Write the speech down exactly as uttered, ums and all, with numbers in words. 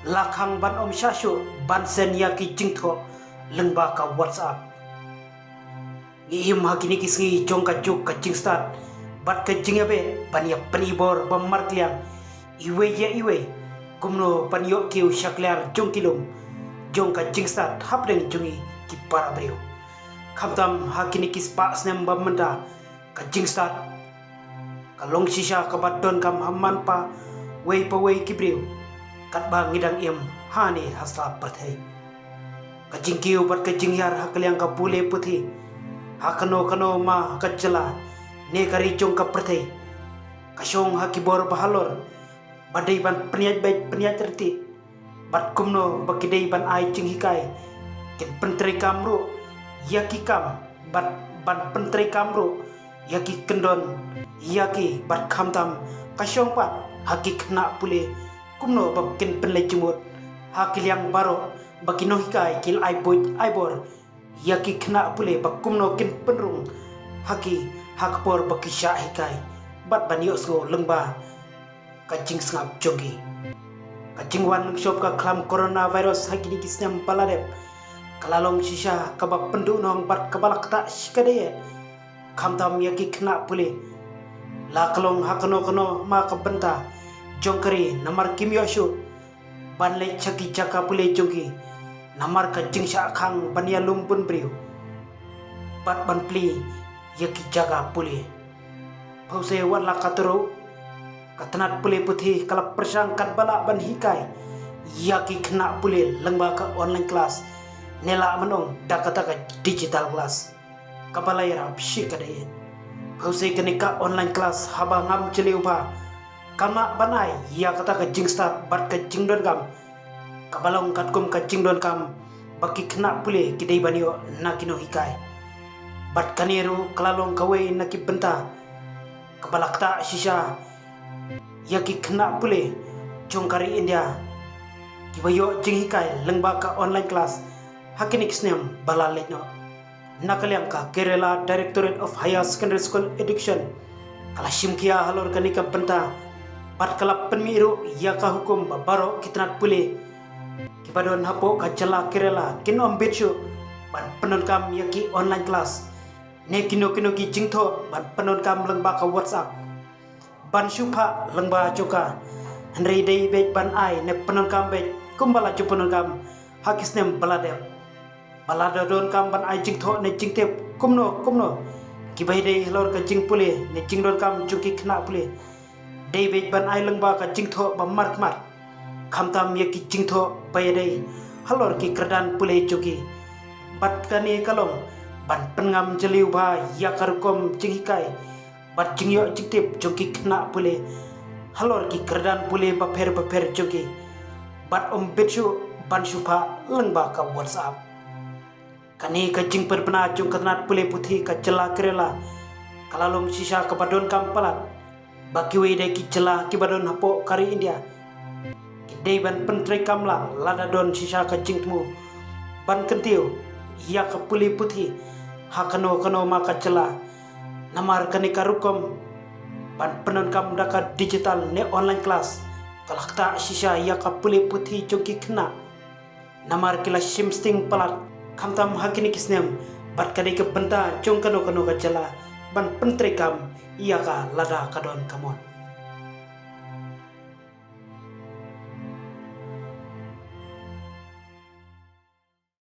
la khang ban ym shah shuh ban send ïa ki jingthoh lyngba ka WhatsApp. Ngi im ha kine ki sngi jong ka juk ka jingstad bad ka jingïabeh ban ïa pynibor ba markylliang iwei ïa iwei kumno ban ïoh kiew shakliar jong ki lum jong ka jingstad hapdeng jong ngi ki para briew. Khamtam ha kine ki spah snem ba mynta ka jingstad ka long shisha kaba donkam ha man pa wei pa wei ki briew katba ngi dang im ha ne ha sla pyrthei. Ka jingkiew bad ka jinghiar ha ka liang ka pule puthi ha kano kano ma ha ka jylla ne ka ri jong ka pyrthei ka shong ha ki bor ba halor ba dei ban pynïaid beit pynïaid riti bad kumno ba ki dei ban ai jinghikai kin pyntreikam ruh ïa ki kam bad ban pyntreikam ruh ïa ki kyndon ïa ki bad khamtam ka shong pat ha ki khynnah pule kumno ba kin pynleit jingmut ha ki liang baroh ba ki nonghikai ki la ai buit ai bor ïa ki khynnah pule ba kumno kin pynrung ha ki ha ka por ba ki shah hikai bad ban ïohsngew lyngba ka jingsngap jong ki. Ka jingwan lyngshop ka khlam coronavirus ha kine ki snem ba la dep ka la long shisha kaba pynduhnong bad kaba la ktah shikatdei khamtam ïa ki khynnah pule. La ka long ha kano kano ma ka bynta jong ka ri namar kim ïoh shuh ban leit sha ki jaka pule jong ki namar ka jingshah khang ban ïalum bun briew bad ban plie ïa ki jaka pule. Phewse wat la ka turu ka tnat pule puthi ka la pyrshang katba lah ban hikai ïa ki khynnah pule lyngba ka online class ne lah ban ong da kata ka digital class kaba la ïarap shikatdei. Phewse kane ka online class haba ngam jylliew ba kam lah ban ai ïa kata ka jingstad bad ka jingdonkam kaba long katkum ka jingdonkam ba ki khynnah pule ki dei ban ïoh na ki nonghikai. Bad kane ruh ka la long kawei na ki bynta kaba la ktah shisha ïa ki khynnah pule jong ka ri India kiba ïoh jinghikai lyngba ka online class ha kine ki snem ba la leit noh. Na ka liang ka Kerala Directorate of Higher Secondary School Education ka la shim khia halor kane ka bynta bad ka la pynmih ruh ïa ka hukum ba baroh ki tnat pule kiba don hapoh ka jylla Kerala kin ym bit shuh ban pyndonkam ïa ki online class ne kino kino ki jingthoh ban pyndonkam lyngba ka WhatsApp ban shu phah lyngba jong ka. Hynrei dei beit ban ai ne pyndonkam beit kumba la ju pyndonkam ha ki snem ba la dep ba la da donkam ban ai jingthoh ne jingtip kumno kumno kiba ïadei halor ka jingpule ne jingdonkam jong ki khynnah pule. Dei beit ban ai lyngba ka jingthoh ba markhmat khamtam ïa ki jingthoh ba ïadei halor ki kyrdan pule jong ki. Bad kane ka long ban pynngam jylliew bha ïa ka rukom jinghikai bad jingïoh jingtip jong ki khynnah pule halor ki kyrdan pule bapher bapher jong ki bad ym bit shuh ban shu phah lyngba ka WhatsApp. Kane ka jingpynbna jong ka tnat pule puthi ka jylla Kerala ka la long shisha kaba donkam palat ba kiwei de ki jylla kiba don hapoh ka ri India ki dei ban pyntreikam lang lada don shisha ka jingthmu ban kyntiew ïa ka pule puthi ha kano kano ma ka jylla. Namar kane ka rukom ban pyndonkam da ka digital ne online class ka la ktah shisha ïa ka pule puthi jong ki khynnah. Namar ki la shim sting palat khamtam ha kine ki snem bad ka dei ka bynta jong kano kano ka jylla ban pyntreikam ïa ka lada ka don ka mon.